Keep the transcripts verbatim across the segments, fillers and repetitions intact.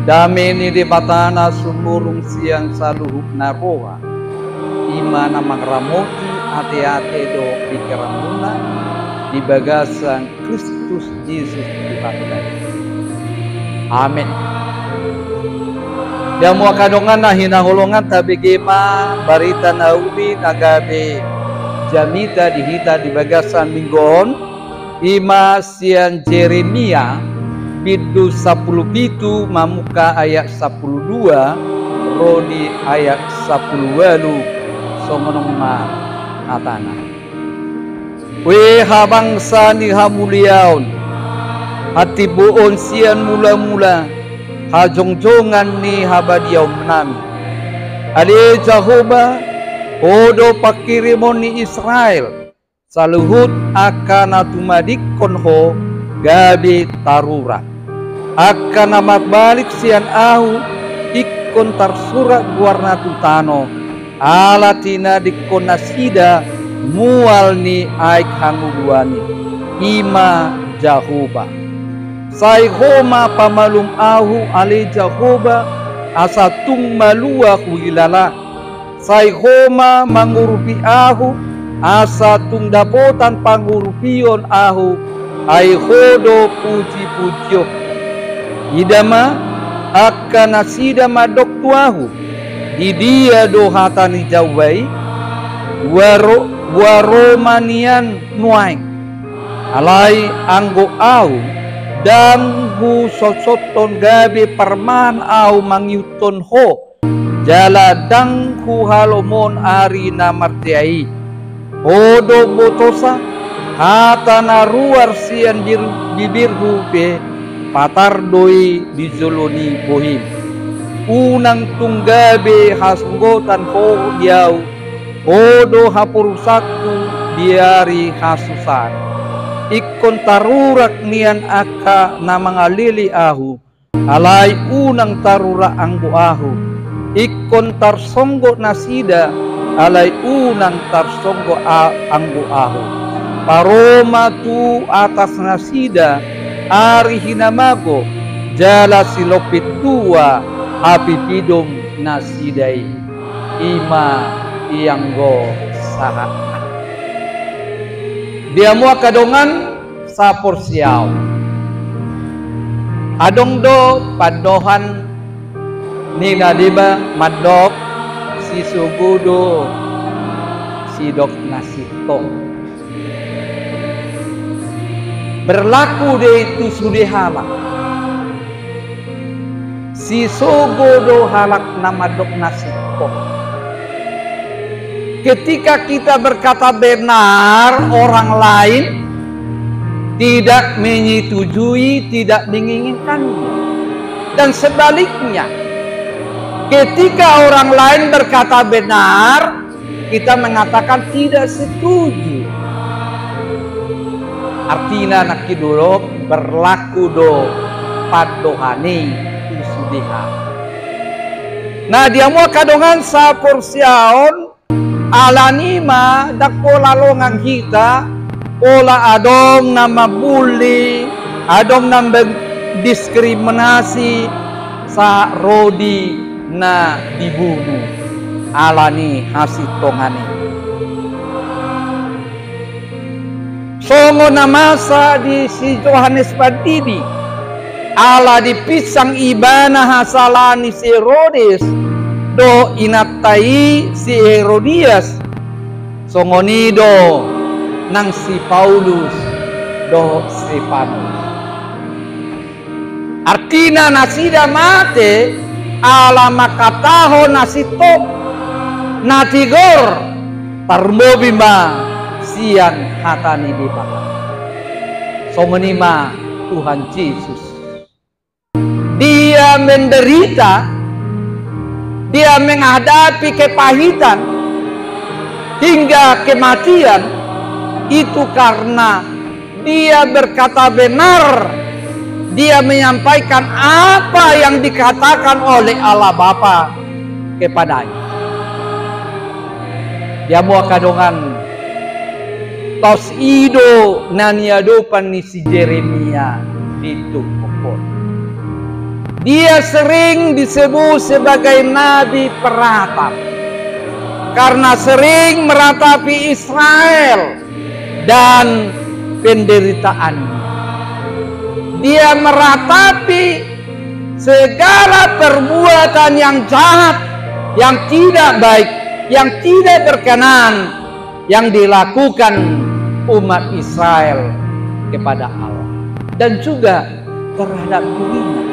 Dame ni Debata na sumurung sian saluhut na roha, i ma na mangaramoti ateate dohot pingkiranmuna di bagasan Kristus Jesus Tuhanta i. Amen. Di hamu angka dongan na hinaholongan, tabege ma barita na uli na gabe jamita di hita di bagasan minggu on, i ma sian Jeremia bindu sampulu pitu mamungka ayat sampulu dua ro di ayat sampulu ualu. Songon on ma hatana. Ue habangsa ni hamuliaon, hatimboon sian mulamula, hajongjongan ni habadiaonnami. Ale Jahowa, Ho do pangkirimon ni Israel, saluhut angka na tumadingkon Ho gabe tarurak. Angka na marbalik sian Ahu ingkon tarsurat goarna tu tano, ala tinadingkon nasida mual ni aek hangoluan i. I ma Jahowa. Sai Ho ma pamalum Ahu, ale Jahowa, asa tung malua huhilala. Sai Ho ma mangurupi ahu, asa tung dapotan pangurupion ahu, ai Ho do pujipujionku. Ida ma, angka nasida mandok tu ahu, didia do hata ni Jahowa i? Boa ro, boa ro ma nian nuaeng. Alai anggo ahu, ndang husosonhon gabe parmahan ahu mangihuthon ho, jala ndang huhalomon ari na martea i. Ho do botosa, hata na ruar sian bir-, bibirhu pe patar do i di jolo ni bohim. Unang tung gabe hasunggotan ho di ahu, Ho do haporusanku di ari hasusaan. Ingkon tarurak nian angka na mangalele ahu, alai unang tarurak anggo ahu. Ingkon tarsonggot nasida, alai unang tarsonggot a-, anggo ahu. Paro ma tu atas nasida ari hinamago, jala silompit dua hapipidom nasida i. I ma ianggo sahatna. Di hamu angka dongan saporseaon, adong do pandohan ni na deba mandok, sisogo do sidok na sintong. Berlaku do i tu sude halak. Sisogo do halak na mandok na sintong. Ketika kita berkata benar, orang lain tidak menyetujui, tidak menginginkannya. Dan sebaliknya, ketika orang lain berkata benar, kita mengatakan tidak setuju. Artina nangkin didok, berlaku do pandohan i tu sude halak. Nah, di hamu angka dongan saporseaon, alani i ma ndang pola longang hita, pola adong na mambully, adong na mendiskriminasi, sahat ro di na dibunu alani hasintongan i. Songon na masa di si Johannes Pandidi, ala dipinsang ibana hasala ni si Herodes dohot inanta i si Herodias, songon i do nang si Paulus dohot Stefanus. Artina nasida mate ala mangkatahon na sintong, na tigor, tarlobi ma sian hata ni Debata. Songon i ma Tuhan Jesus. Dia menderita, dia menghadapi kepahitan hingga kematian, itu karena dia berkata benar, dia menyampaikan apa yang dikatakan oleh Allah Bapa kepadanya. Di hamu angka dongan, tos i do na niadopan ni si Jeremia di turpuk on. Dia sering disebut sebagai nabi peratap karena sering meratapi Israel dan penderitaannya. Dia meratapi segala perbuatan yang jahat, yang tidak baik, yang tidak berkenan yang dilakukan umat Israel kepada Allah dan juga terhadap dirinya.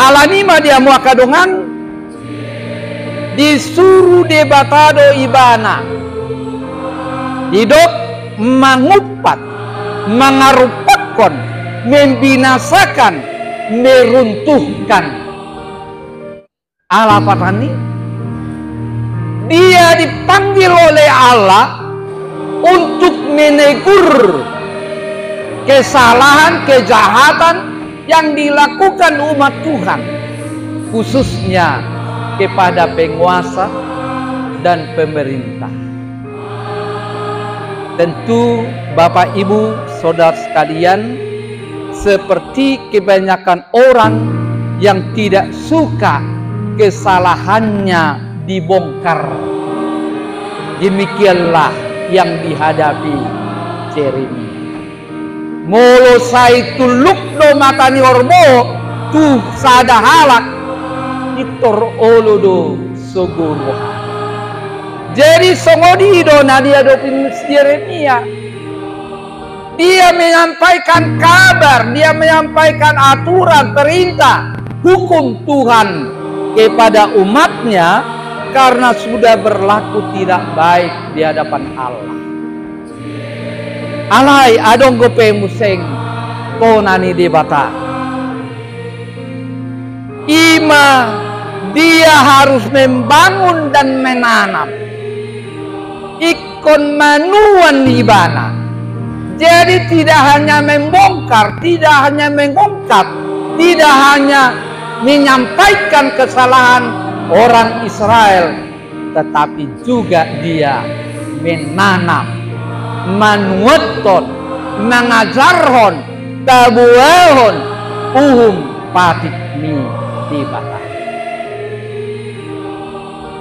Alani i ma di hamu angka dongan, disuru Debata do ibana, didok mangumpat, mangarumpakkon, membinasakan, meruntuhkan. Ala patani, dia dipanggil oleh Allah untuk menegur kesalahan, kejahatan yang dilakukan umat Tuhan, khususnya kepada penguasa dan pemerintah. Tentu, Bapak, Ibu, Saudara sekalian, seperti kebanyakan orang yang tidak suka kesalahannya dibongkar, demikianlah yang dihadapi Jeremia. Molo sai tulluk do mata ni horbo tu sada halak, pintor olo do sogo rohana. Jadi songon i do na diadopi si Jeremia. Dia menyampaikan kabar, dia menyampaikan aturan, perintah, hukum Tuhan kepada umatnya karena sudah berlaku tidak baik di hadapan Allah. Alai adong dope muse tona ni Debata. I ma dia harus membangun dan menanam. Ingkon manuan ibana. Jadi tidak hanya membongkar, tidak hanya mengungkap, tidak hanya menyampaikan kesalahan orang Israel, tetapi juga dia menanam, manuathon, mangajarhon, paboahon uhum patik ni Debata.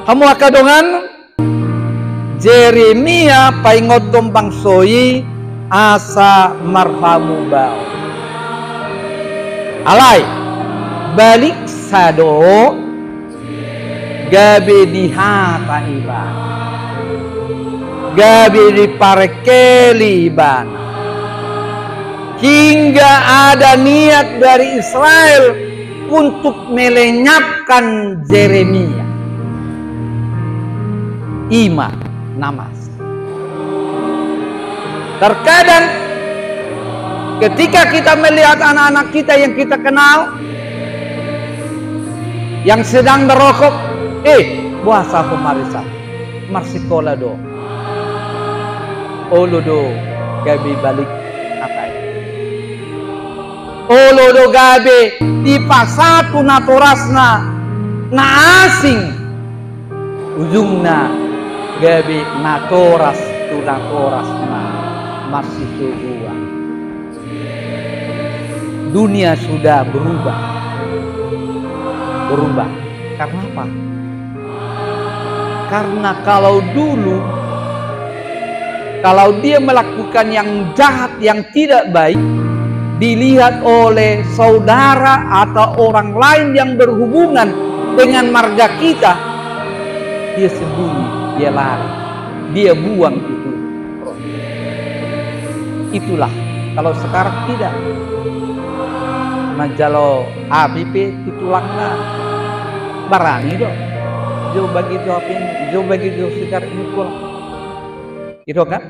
Hamu angka dongan, Jeremia paingothon bangso i asa marhamubaon. Alai, baliksa do gabe dihata ibana, gabe diparengkeli ibana, hingga ada niat dari Israel untuk melenyapkan Jeremia. I ma na masa. Terkadang ketika kita melihat anak-anak kita yang kita kenal yang sedang merokok, eh, boasa ho marisa, marsikola do. Olo do gabe balik hata i. Olo do gabe dipasada tu natorasna na asing. Ujungna gabe natoras tu natorasna marsisogoan. Dunia sudah berubah. Berubah. Karena apa? Karena kalau dulu, kalau dia melakukan yang jahat, yang tidak baik, dilihat oleh saudara atau orang lain yang berhubungan dengan marga kita, dia sembunyi, dia lari, dia buang itu. Itulah, kalau sekarang tidak. Manjalo api pe tu tulangna, barani do. Jou bagi jo api, jou bagi jo sigaret ni tulang. Gitu kan?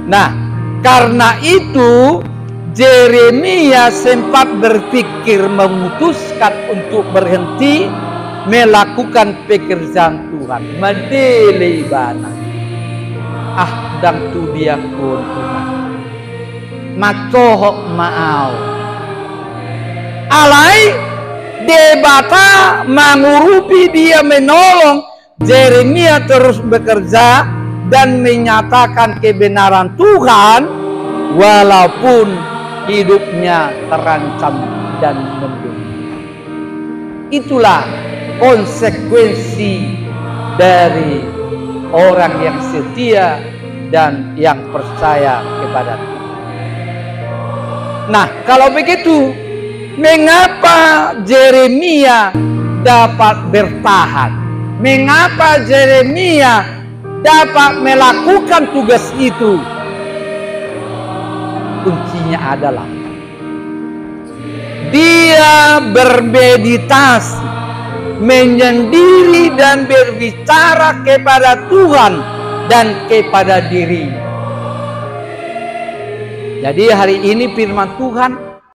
Nah, karena itu Jeremia sempat berpikir memutuskan untuk berhenti melakukan pekerjaan Tuhan. Mandele ibana. Ah, ndang tudiangkon Tuhan. Mancohot ma au. Alai Debata mangurupi, dia menolong Jeremia terus bekerja dan menyatakan kebenaran Tuhan walaupun hidupnya terancam dan membunuh. Itulah konsekuensi dari orang yang setia dan yang percaya kepada Tuhan. Nah, kalau begitu, mengapa Jeremia dapat bertahan? Mengapa Jeremia dapat melakukan tugas itu? Kuncinya adalah dia bermeditasi, menyendiri, dan berbicara kepada Tuhan dan kepada diri. Jadi, hari ini firman Tuhan